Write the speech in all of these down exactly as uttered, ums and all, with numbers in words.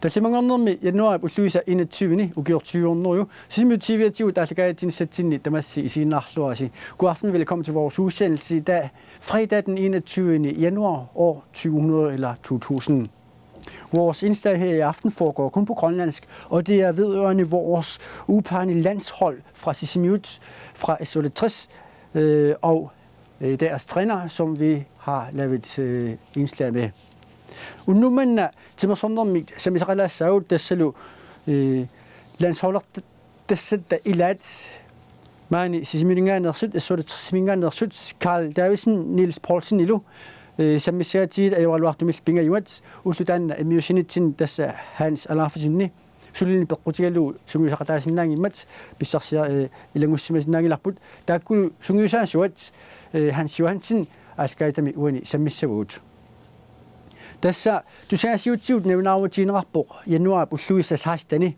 Tallimanngornermi januaarip ulluisa enogtyve-ni ukioq tyve-orneruju Sisimiut T V-atigut aallakaatitsinissatsinni tamassi isiginnaarluarisi. God aften, velkommen til vores udsendelse i dag, fredag den enogtyvende januar år tyve hundrede eller to tusind. Vores indslag her i aften foregår kun på grønlandsk, og det er vedrørende vores udpegede landshold fra Sisimiut, fra S otteogtres, øh, og øh, deres træner, som vi har lavet øh, indslag med. Unnuk manna timersornermik sammisaqalaassaagut, tassalu øh, landsholdertassatta ilaat, maani Sisimiuninngaanneersut, S otteogtres-iminngaanneersut, Karl Davidsen, Niels Poulsenilu øh, sammissagatsigu ajoraluartumillu pingajuat, ulloq taanna immiussinitsinni tassa Hans Alaufesenip sulineq peqqutigalugu sungiusaqataasinnaanngimmat pissarsia-, øh, ilanngussimasinnaanngilarput. Taakkulu sungiusaasuat øh, Hans Johansen aallakaatitami uani sammissavagut. Tassa tusagassiuutitigut nalunaarutigineqarpoq januaarip ulluisa seksten-i.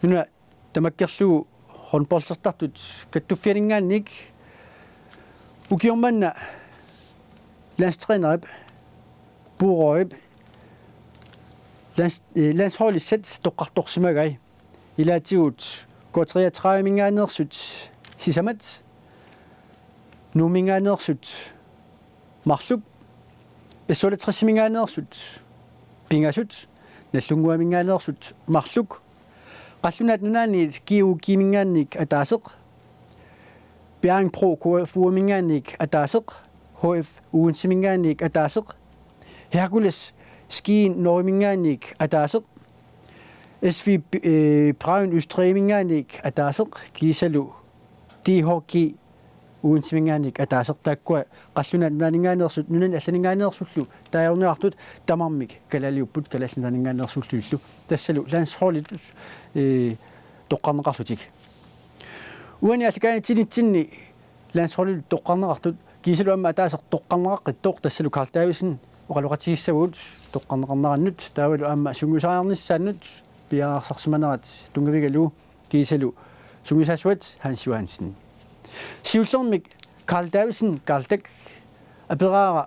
Nuna tamakkerlugu håndboldertartut kattuffianinngaanniit ukioq manna landstrænerip Bo Rørup lands-, øh, landsholdissat toqqartorsimagai. Ilaatigut K treogtredive-minngaanneersut sisamat, Nuumminngaanneersut marluk, S otteogtres-iminngaanneersut pingasut, Nagdlunguaminngaanneersut marluk, Qallunaat Nunaanniit G O G-minngaanniit ataaseq, Bjerringbro K F U-minngaanniit ataaseq, H F Odense-minngaanniit ataaseq, Hercules Skien Norgeminngaanniit ataaseq, S V B, øh, Braun Østrig-minngaanniit ataaseq, kiisalu D H G Odense-minngaanniit ataaseq. Taakkua Qallunaat Nunaanninngaanneersut, nunani allaninngaanneersullu taagorniartut tamarmik kalaaliupput, Kalaallit Nunaanninngaanneersullugillu. Tassalu landsholditut øh, toqqarneqarlutik. Uani aallakaatitsinitsinni landsholditut toqqarneqartut kiisalu aamma ataaseq toqqarneqaqqittoq, tassalu Karl Davidsen oqaloqatigissavagut toqqarneqarnerannut, taavalu aamma sungiusariarnissaannut piareersarsimanerat tunngavigalugu kiisalu sungiusaasuat Hans Johansen. Siullermik Karl Davidsen, Karl Dak, aperaara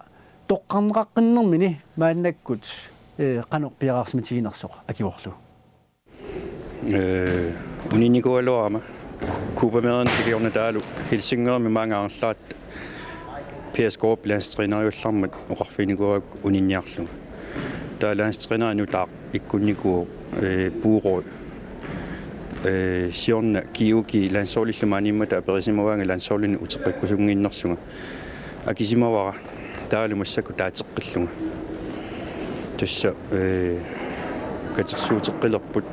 toqqarneqaqqinnermini maannakkut øh, qanoq piareersimatiginersoq akivorlu. Øh, uninnikuugaluarama Ku-, Copa Amerikamiuna taavalu Helsingørimi maanga angerlaratta P S K-p landstræneriugallarmat oqarfiginikuuakka uninniarlunga. Taava landstræneri nutaaq ikkunnikuuvoq, øh, Bo Rørup. Øh, siorna G O G landsholdillu maaniimmata aperisimavaanga landsholdinik uteqqikkusunnginnersunga. Akisimavara taavalu massakkut taateqqillunga. Tassa, øh, katersuuteqqilerput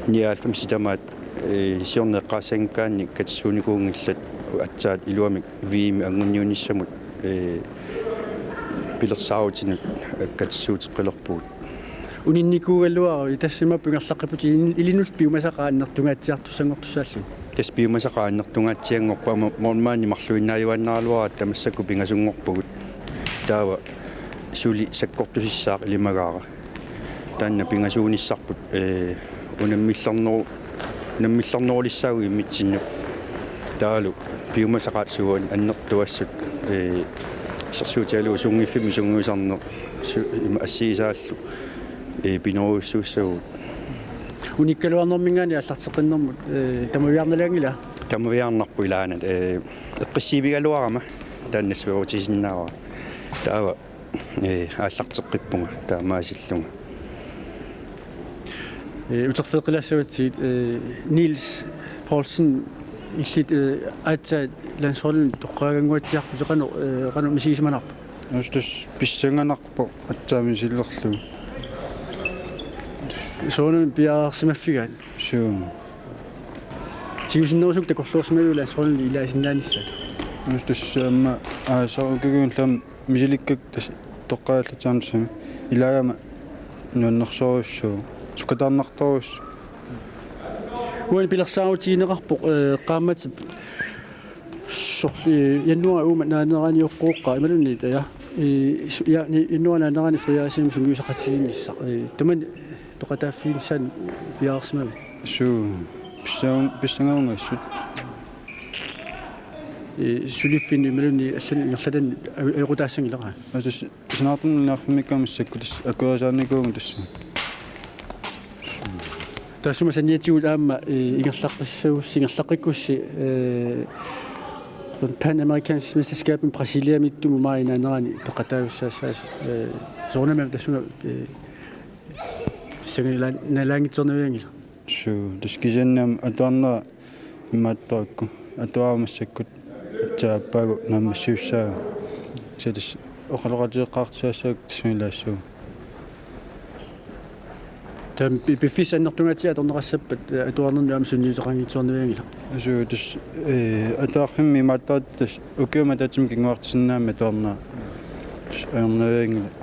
nioghalvfems tamaat, øh, siorna eqqaassanngikkaanni katersuunikuunngillat, aatsaat iluamik V M-ip anguniunnissamut, øh, pilersaarutinut katersuuteqqilerpugut. Uninnikuugaluaruit, tassa imaappoq ingerlaqqipputit ilin-, ilinnullu piumasaqaat annertungaatsiartussanngortussallu? Tassa piumasaqaat annertungaatsianngorput, aamma målmandi marluinnaajuaannaraluaratta massakkut pingasunngorpugut. Taava suli sakkortusissaaq ilimagaara. Taanna pingasuunissarput, øh, unammillerneru-, unammillernerulissaagut immitsinnut. Taavalu piumasaqaat suut annertuassut, øh, isersuutigalugu sunngiffimmik sungiusarneq su-, ima assigisaallu, øh, pinerujussuussagut. Unikkaluarnerminngaanniit aallarteqqinnermut, øh, tamaviaarnalaanngila? Tamaviaarnarpoq ilaanni, øh, eqqissiivigaluarama taanna nassuerutigisinnaavara. Taava øh, aallarteqqippunga taamaasillunga. Øh, uterfigeqqilaassavatsigit, øh, Niels Poulsen, illit, øh, aatsaat landsholdinut toqqagannguatsiarputit, qanoq, øh, qanoq misigisimanarpa? Tassa pissanganarpoq aatsaat misilerlugu. Soorunami piareersimaffigaat? Suu. Siusinnerusukkut takorloorsimaviuk landsholdinut ilaasinnaanissaa? Tassa aamma aasaq ukioq kingulleq misilikkakku tassa toqqagallatigisarami. Ilaagama nuannersorujussuuvoq. Sukkataarnartorujussuuvoq. Uani pilersaarutigineqarpoq, øh, qaammatip soorlu, øh, januaarip uuma naaneraniuaqqooqqaat imaluunniit, ja. Øh, su-, ja, ni-, januaarip naanerani Fredericia sungiusaqatigiinnissaq. Øh, tamanna peqataaffiginissaanut piareersimavit? Suu, pissagun-, pissangavunga assut. Øh, suliffinni imaluunniit allanut ingerlatanut aju-, ajoqutaassanngilara? Tassa sanaartornermi nunarsuarmi massakkut tassa akuerisaanikuuvunga tassa. Taassuma saniatigut aamma, eh, ingerlaqqissagussi, ingerlaqqikkussi, eh, Panamerikansk Mesterskabimi Brasiliamiittumut maajip inaanerani peqataassaasi, eh, soorunami taassuma, eh, pissanganila-, nalaanngitsoornavianngilaq. Suu, tassa kisianni aamma atuarnera imaattorakku. Atuarama massakkut aatsaat aappaagu naammassiussaagut. Kisianni tassa oqaloqatigeqqaartussaassagakku tassunga ilaassavunga. Taava pi-, piffissap annertugaatigaa atorneqassappat, eh, atuarnerni aamma sunniuteqanngitsoornavianngilaq. Suu, tassa, eh, atuarfimmi imaattoratta tassa ukiumut ataatsimut kinguartissinnaammata atuarnera. Tassa ajornavianngilaq.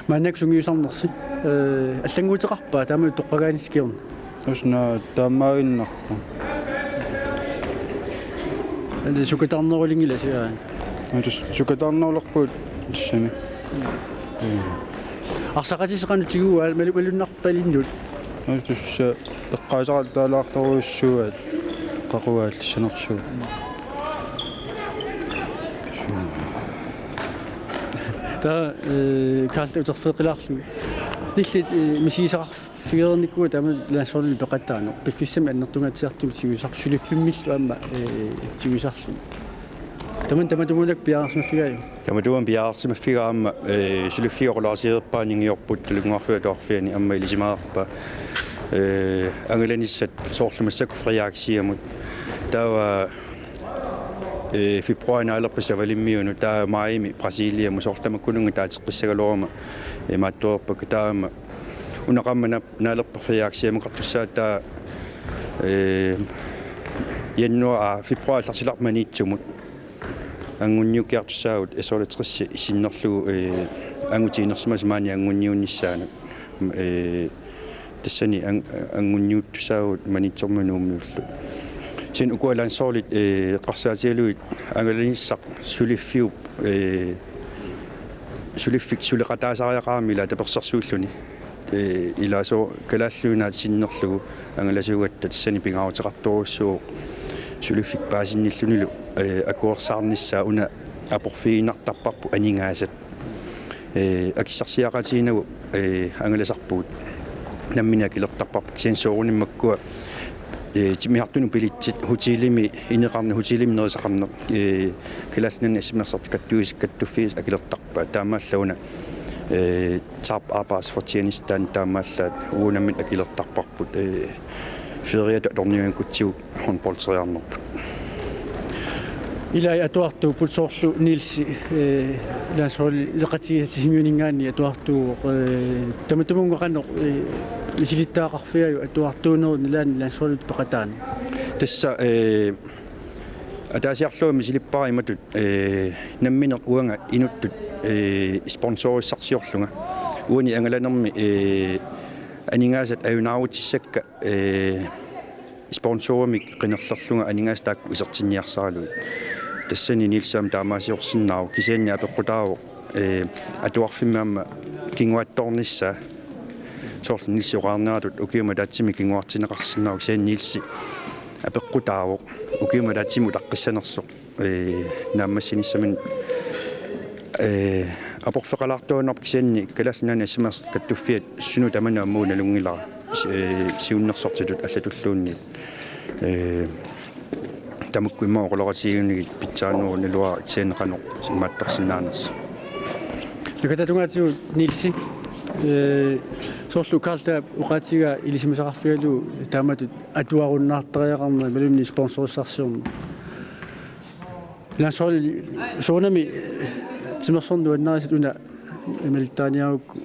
Maannakkut sungiusarnersi, eh, allannguuteqarpa taama toqqagaanissi kingorna? Tassa naa taamaaginnarpoq. Eli sukataarnerulinngilasi aana? Tassa sukataarnerulerpugut tassami. Mm. Arsaqatissi qanoq tiguaa, malu-, malunnarpa ilinnut? Tassa eqqaasaqattaalaartorujussuuaat qaqugu aallissanersugut. Taava, eh, Karl uterfigeqqilaarlugu. Illit, eh, misigisaqarfigereernikuuat taama landsholdimi peqataaneq. Piffissami annertungaatsiartumi tigusassarput suliffimmillu aamma, eh, tigusarlugu. Tamanna tamatumunnga piareersimaffigaajuk? Tamatumunnga piareersimaffigaara aamma, eh, suliffiup oqaloqatigeerpaa ningiorput Tullunnguarfiup Atuarfiani aamma ilisimalerpaa, eh, angalanissat soorlu massakkut Fredericia-mut. Taava, eh, februaarip naalerpaa Savalimmiunut, taava maajimi Brasiliamut, soorlu tamakkununnga taateqqissagaluaruma, eh, imaattoreerpakka taama una qaammat na-, naalerpaa Fredericia-mukartussaavoq taava, eh, januar, aa, februaarip aallartilaarpaa Maniitsumut. Anguniukkiartussaavugut S-otteogtres sinnerlugu, eh, angut tigunersimasut maani anguniunnissaannut. Eh, tassani ang-, anguniuttussaavugut Maniitsormiut Nuummiullu. Kisianni ukua landsholdit, eh, eqqarsaatigalugit angalanissaq suliffiup, eh, suliffik suleqataasariaqarami ilaa tapersersuilluni. Eh, ilaa sooq Kalaallit Nunaat sinnerlugu angalasuugatta tassani pingaaruteqartorujussuuvoq suliffik paasinnillunilu, eh, akuersaarnissaa una aporfigiinnartarparput aningaasat. Eh, akissarsiaqaatiginagu, eh, angalasarpugut. Nammineq akilertarparput kisianni soorunami makkua, eh, timmisartunut billetsit hotelimi ineqarneq, hotelimi nerisaqarneq, eh, Kalaallit Nunaanni S M R-sut kattuis-, kattuffiit akilertarpaat. Taamaallaat una, eh, tabt arbejdsfortjeneste taanna taamaallaat uagut nammineq akilertarparput, eh, feriatut atorniunngikkutsigu håndbolderiarnerput. Ilai atuartuupput soorlu Nielsi, eh, landsholdeqatigiissitsimiuninngaanniit atuartuuvoq, eh, tamatumunnga qanoq, eh, misilittagaqarfigajuk atuartuunerup nalaani landsholdit peqataaneq? Tassa, eh, ataasiarlunga misilippara imatut, eh, nammineq uanga inuttut, eh, sponsorissarsiorlunga. Uani angalanermi, eh, aningaasat ajunaarutissakka, eh, sponsorimik qinerlerlunga aningaasat taakku isertinniarsaralugit. Tassani Nielsi aamma taamaasiorsinnaavoq kisianni apeqqutaavoq, eh, atuarfimmi aamma kinguaattoornissaa. Soorlu Nielsi oqarneratut ukiumut ataatsimut kinguartinneqarsinnaavoq kisianni Nielsi apeqqutaavoq ukiumut ataatsimut utaqqissanersoq, eh, naammassinissaminut, eh, aporfeqalaartuaannarpoq kisianni Kalaallit Nunaanni S M R-sut kattuffiat sunut tamanut aamma nalunngilara, eh, siunnersortitut allatulluunniit. Eh, tamakku immaqa oqaloqatigiunigit pitsaanerup naluara kisianni qanoq imaattorsinnaanersoq. Nukataatungaatigut Nielsi, eh, soorlu Karl taava oqaatigaa ilisimasaqarfigalugu taamatut atuarunnaartariaqarneq imaluunniit sponsorissarsiorneq. Landsholdi soorunami, eh, timersorneq nuannarisat una malittaaniarukku,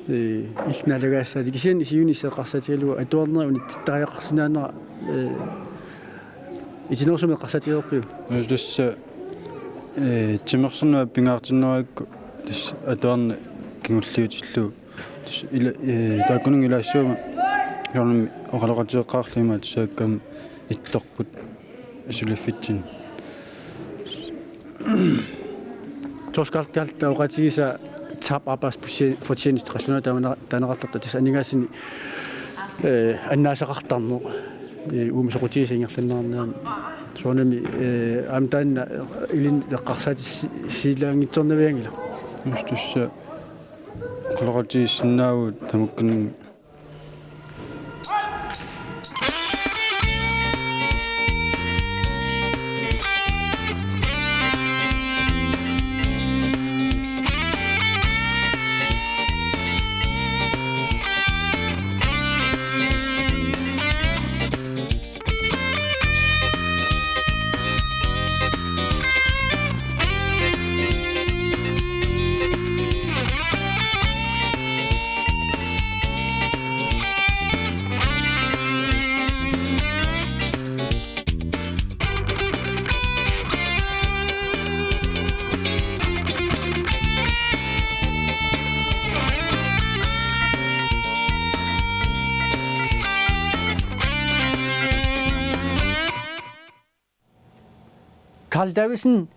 eh, illit naalagaassaatit kisianni siunissaq eqqarsaatigalugu atuarnera unitsittariaqarsinnaanera, eh, itinerusumik eqqarsaatigereerpiuk? Tassa, eh, timersorneq pingaartinnerugakkit tassa atuarneq kingulliutillugu. Tassa ila-, eh, taakkununnga ilaassavunga soorunami oqaloqatigeqqaarlunga imaattussaakkami ittorput suliffitsinni. Soorlu Karl, Karl taava oqaatigisaa tabt arbejdsfortjeneste qallunaatut taamani taaneqartartoq tassa aningaasanik, eh, annaasaqartarneq, eh, uuma soqutigisaq ingerlanneqarneq aamma. Soorunami, eh, aamma taanna ilinnut eqqarsaatissilaanngitsoornavianngilaq. Just tassa oqaloqatigiissinnaavugut tamakkununnga. Karl Davidsen,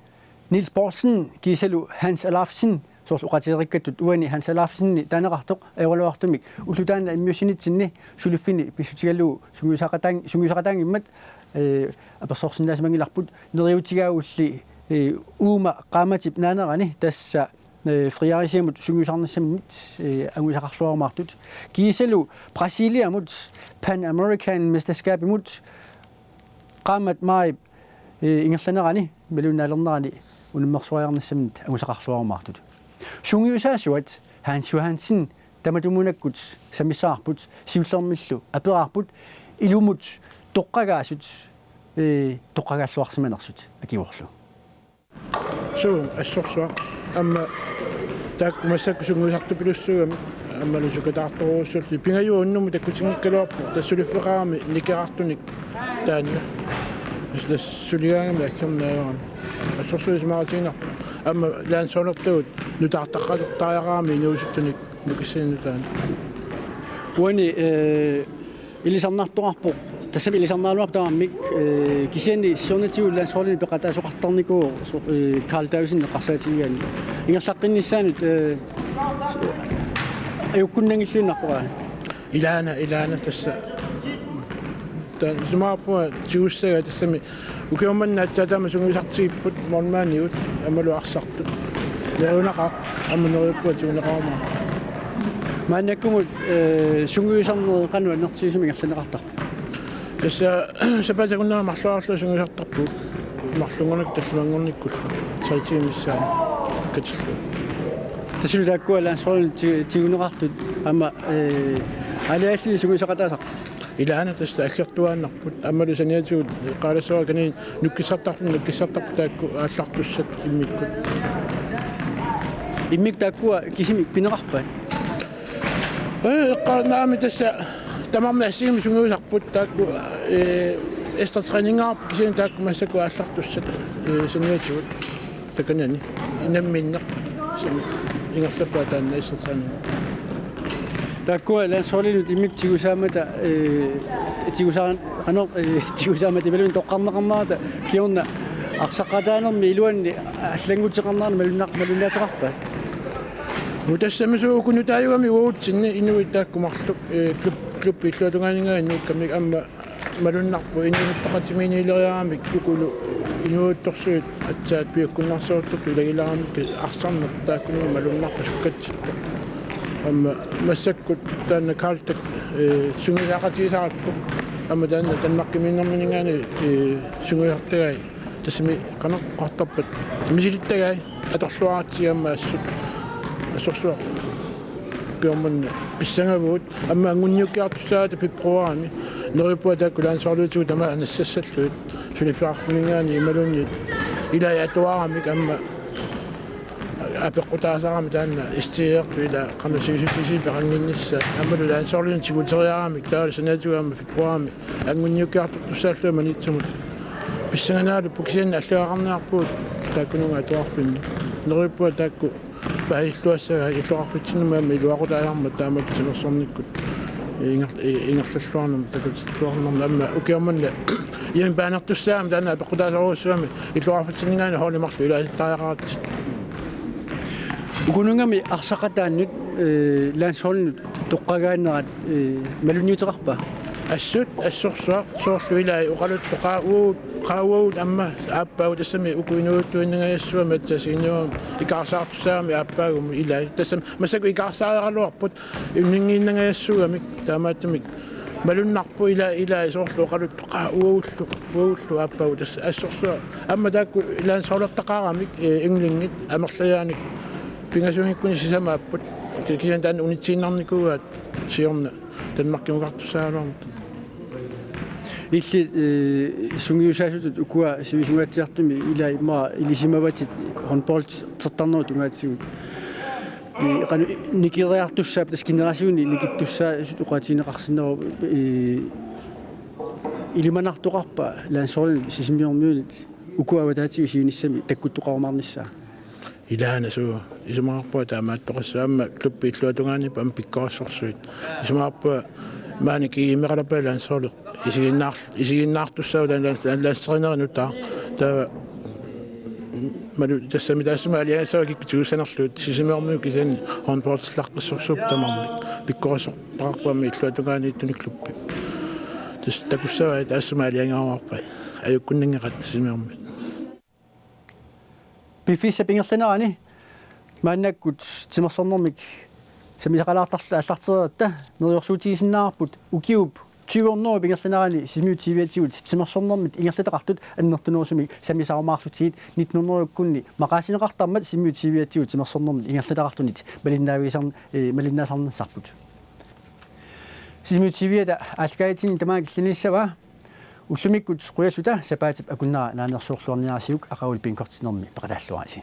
Niels Poulsen kiisalu Hans Alafsen, soorlu oqaatigeriikkattut uani Hans Alafsen taaneqartoq ajoraluartumik ulloq taanna immiussinitsinni suliffini pissutigalugu sungiusaqataan-, sungiusaqataanngimmat, eh, apersorsinnaasimanngilarput, neriuutigaagulli, eh, uuma qaammatip naanerani tassa, eh, Fredericia-mut sungiusarnissaminnik, eh, angusaqarluarumaartut. Kiisalu Brasiliamut Pan American Mesterskabimut qaammat maajip, eh, ingerlanerani, imaluunniit naalernerani unammersuariarnissaminnik angusaqarluarumaartut. Sungiusaasuat Hans Johansen tamatumunakkut sammissavarput, siullermillu aperaarput ilumut toqqagaasut, eh, toqqagaalluarsimanersut akivorlu. Suu, assorsuaq. Aamma taakku massakkut sungiusartupilussuugamik, aammalu sukataartorujussuullutik. Pingajuat unnummut takkutinngikkaluarpoq, tassa suliffeqarami nikerartunik taanna. Tassa suligaangami aggerneq ajorami. Assorsuaq isumaqatiginarpoq. Aamma landsholdertagut nutaartaqqalertariaqarami inuusuttunik nukissanik nutaanik. Uani, eh, ilisarnartoqarpoq, tassami ilisarnaraluarpoq tamarmik, eh, kisianni siornatigut landsholdinik peqataasoqartarnikuuvoq, so-, eh, Karl Davidsen eqqarsaatigigaanni. Ingerlaqqinnissaanut, eh, ajukkunnanngilluinnarpoq. Ilaana, ilaana tassa. Taava isumaqarpunga tigussagaa tassami ukiormanna aatsaat taama sungiusartigipput målmandigut aammalu arsartut. Neriunaqaaq, aamma neriuppunga tiguneqarumaarpoq. Maannakkumut, eh, sungiusarnerit qanoq annertusiumik ingerlanneqartarput? Tassa sapaatip akunnera marloriarlunga sungiusartarpugut. Marlunngornikkut tallimanngornikkullu. Tre timer missaani katillugu. Tassami taakkua landsholdit ti-, tiguneqartut aamma, eh, aalajalli sungiusaqataasarput. Ilaana tassa aggertuaannarput. Aammalu saniatigut eqqaalassuara kanani nukkissartarput, nukkissartarput taakku aallartussat immikkut. Immikkut taakkua kisimik pineqarpat? Eh, eqqaanaami tassa tamarmik assigiimmik sungiusarput taakku, eh, ekstratræningaarput kisianni taakku massakkut aallartussat, eh, saniatigut. Takanani namminneq. Sin-, ingerlappaa taanna ekstratræning. Taakkua landsholdinut immikkut tigusaammata, eh, tigusaa-, qanoq, eh, tigusaammata imaluunniit toqqarneqarnerata kingorna arsaqataanermi iluanni allannguteqarnerani malunnar-, malunnaateqarpat? Uu, tassami suu uku nutaajugami uatsinnit inuit taakku marluk, eh, klub-, klubbip illuatungaaninngaanniit nuukkamik aamma malunnarpoq inuunittaqatimiinniileriaramik ukulu inuuttorsuit aatsaat piukkunnarsiortortut ilagilaramik arsarneq taakkununnga malunnarpoq sukkatsittoq. Aamma massakkut taanna Karl-tak, eh, sungiusaqatigisarakku. Aamma taanna Danmarkimiinnerminngaanniit, eh, sungiusartagai. Tassami qanoq oqartarpat. Misilittagai atorluaratsigu aamma assut. Assorsuaq. Ukiormanna pissangavugut. Aamma anguniukkiartussaagutta februarimi. Neriuppunga taakku landsholditigut tamaasa nassassallugit. Suliffeqarfimminngaanniit imaluunniit ilai atuaramik aamma apeqqutaasarami taanna S T R-tut ila qanoq sivisutigisumik peqannginnissaat. Aammalu landsholdinik tiguteriaramik taava saniatigut aamma februarimi anguniukkiartortussaallugit Maniitsumut. Pissanganaraluppoq kisianni allagaqarniarpugut taakkununnga atuarfimmi. Neriuppunga taakku paasilluassagaat illoqarfitsinnut aamma iluaqutaasarmat taamatut timersornikkut inger-, i-, ingerlalluarnermut takutilluarnermut aamma ukiormanna iami paanertussaagami taanna apeqqutaasorujussuugami illoqarfitsinninngaanniit holdi marluk ilaasittariaqaratsigit. Ukununngami arsaqataannut, eh, landsholdinut toqqagaanerat, eh, malunniuteqarpa? Assut, assorsuaq, soorlu ilai oqaluttoq qaa-, uagut, qaa-, uagut aamma aappaagu tassami uku inuuttuinnangajassuugami aatsaat seniorimi ikaarsaartussaagami aappaagumut ilai. Tassami massakkut ikaarsaariaraluarput uninngiinnangajassuugamik taamaattumik malunnarpoq ilai, ilai soorlu oqaluttoq qaa-, uagullu, uagullu aappaagu tassa assorsuaq. Aamma taakku landsholdertaqaramik, eh, ynglingit amerleriaanik pingasuunngikkunik sisamaapput. Kisianni taanna unitsiinnarnikuugaat siorna Danmarkimukartussaagaluarmat. Illit, eh, sungiusaasutut ukua sivisungaatsiartumik ilai immaqa ilisimavatit håndboldertarnerup tungaatigut. Eh, qanoq nikeriartussaapput tassa generationi nikittussaasut oqaatigineqarsinnaavoq, eh, ilimanartoqarpa landsholdinut Sisimiormiunit uku avataatigut siunissami takkuttoqarumaarnissaa? Ilaana suu, isumaqarpunga taamaattoqassaaq aamma klubbip illuatungaaniippoq aamma pikkorissorsuit. Isumaqarpunga maani kiimeqalappa landsholdi isiginnaar-, isiginnaartussaavoq taanna lands-, lands-, landstrænerinut taava. Taava Malu tassami taassuma aalajangissavat kikkut tigussanerlugu, Sisimiormiut kisianni håndboldillaqqissorsuupput tamarmik. Pikkorissorpaqarput aamma illuatungaaniittuni klubbimi. Tassa takussavai taassuma aalajangeruarpai. Ajukkunnanngeqaat Sisimiormiut. Piffissap ingerlanerani maannakkut timersornermik sammisaqalaartarluta aallartereeratta neriorsuutigisinnaavarput ukiup tyve hundrede ingerlanerani Sisimiut T V-atigut timersornermit ingerlataqartut annertunerusumik sammisarumaarlutigit nitten hundrede-kkunni maqaasineqartarmat Sisimiut T V-atigut timersornermit ingerlataqartunit malinnaavigisarn-, eh, malinnaasarnissarput. Sisimiut T V-ata aallakaatitsinni tamaanga killinissavat. Ullumikkut qujassutsit sapaatip akunnera naanersuorluarniarisiuk, aqaguani bingortitsinermi peqataalluarisi.